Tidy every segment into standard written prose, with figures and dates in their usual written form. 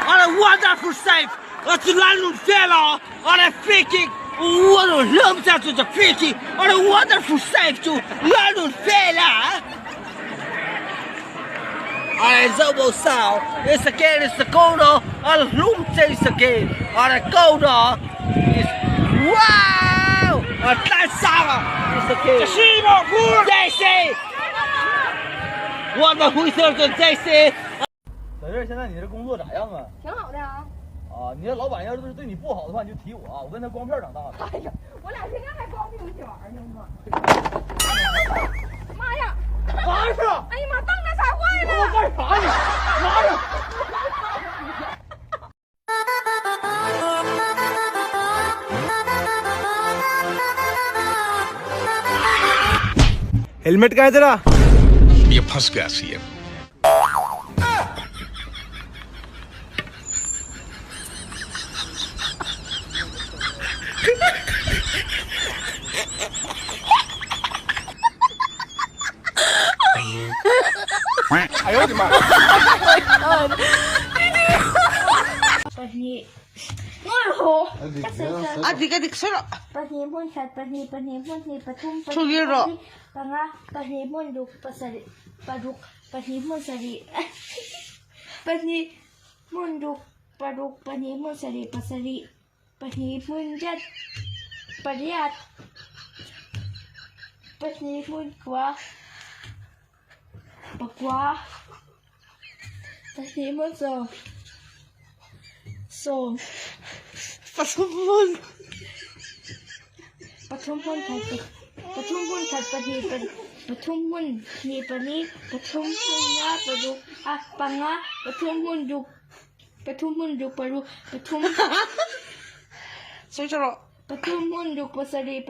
What a wonderful save! That's Lalnunfela on a free kick. What a lump to the free kick. What a wonderful save to Lalnunfela. On a Zobo Sao. It's again, it's the corner. On a Lum chase again. On a corner. It's wow! A Tansara. It's again. JC! What the whistle to JC? 小月，现在你这工作咋样啊？挺好的啊。啊，你这老板要是对你不好的话，你就提我啊，我跟他光片长大的。哎呀，我俩现在还光屁股一起玩呢吗？妈呀！拿去！哎呀妈，凳子踩坏了！我干啥你？拿着！ Helmet का है तेरा ये फंस गया CM Pahnih. Ngoi ho. A dik a dik sawi rawh. Pahnih hmun khat pahnih pahnih hmun hnih pathum Thu ngil rawh. Panga pahnih hmun ruk pasarih paruk pahnih hmun sarih pahnih hmun ruk paruk pahnih hmun sarih pasarih pahnih hmun riat pariat pahnih hmun kua pakua pahnih hmun sawm sawm Pathum hmun. Pathum hmun khat pathum hmun khat pahnih pathum hmun hnih pali pathum hmun nga paruk ah panga pathum hmun ruk pathum hmun ruk paruk pathum Sawi tha rawh. Pathum hmun ruk pasarih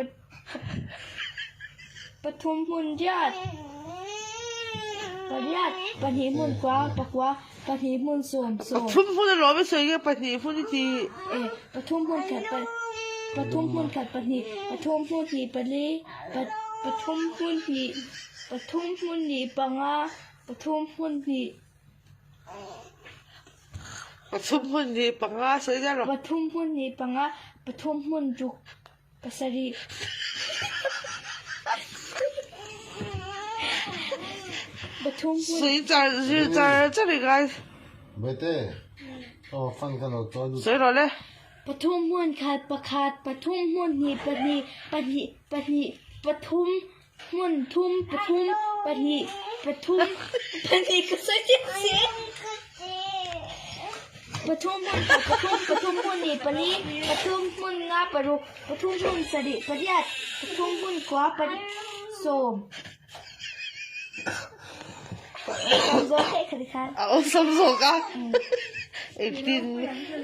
pathum hmun riat pariat pahnih hmun kua pakua pahnih hmun sawm sawm. Pathum hmun a lawm i sawi nge pahnih hmun i ti. E pathum hmun khat pathum hmun khat pahnih pathum hmun hnih pali pathum hmun hnih pathum hmun hnih panga pathum hmun hnih. Pathum hmun hnih panga sawi zel rawh. Pathum hmun hnih panga pathum hmun ruk pasarih. Pathum hmun. Sawi char zir char char i ngai. Bete, aw fan ka lo chawi lut. Sawi rawh le. Pathum hmun khat pakhat pathum hmun hnih pahnih pahnih pahnih pathum Hmun thum pathum pahnih pathum pahnih ka sawi chiah si. Pathum hmun khat pathum pathum hmun hnih pali pathum hmun nga paruk pathum hmun sarih pariat pathum hmun kua pariat sawm. Sawm zawk theih kha tikhan. A awm sawm zawk a. Engtin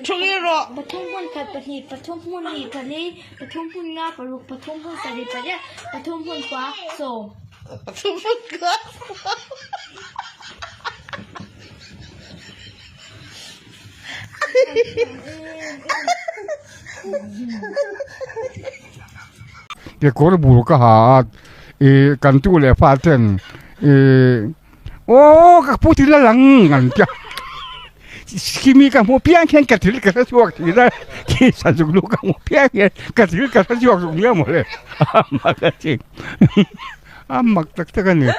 thu nge rawh. Pathum hmun khat pahnih pathum hmun hnih pali pathum hmun nga paruk pathum hmun sarih pariat pathum hmun kua sawm. Pathum hmun kua sawm. Kekawr bur ka ha a ih kan tu leh fa ten ih aw ka pu thil a lang an tia khimi ka hmuh piang hian ka thil ka hre chhuak thin a khi sazuk lu ka hmuh piang hian ka thil ka hre chhuak zuk nia mawle a mak a ching a mak tak tak a ni.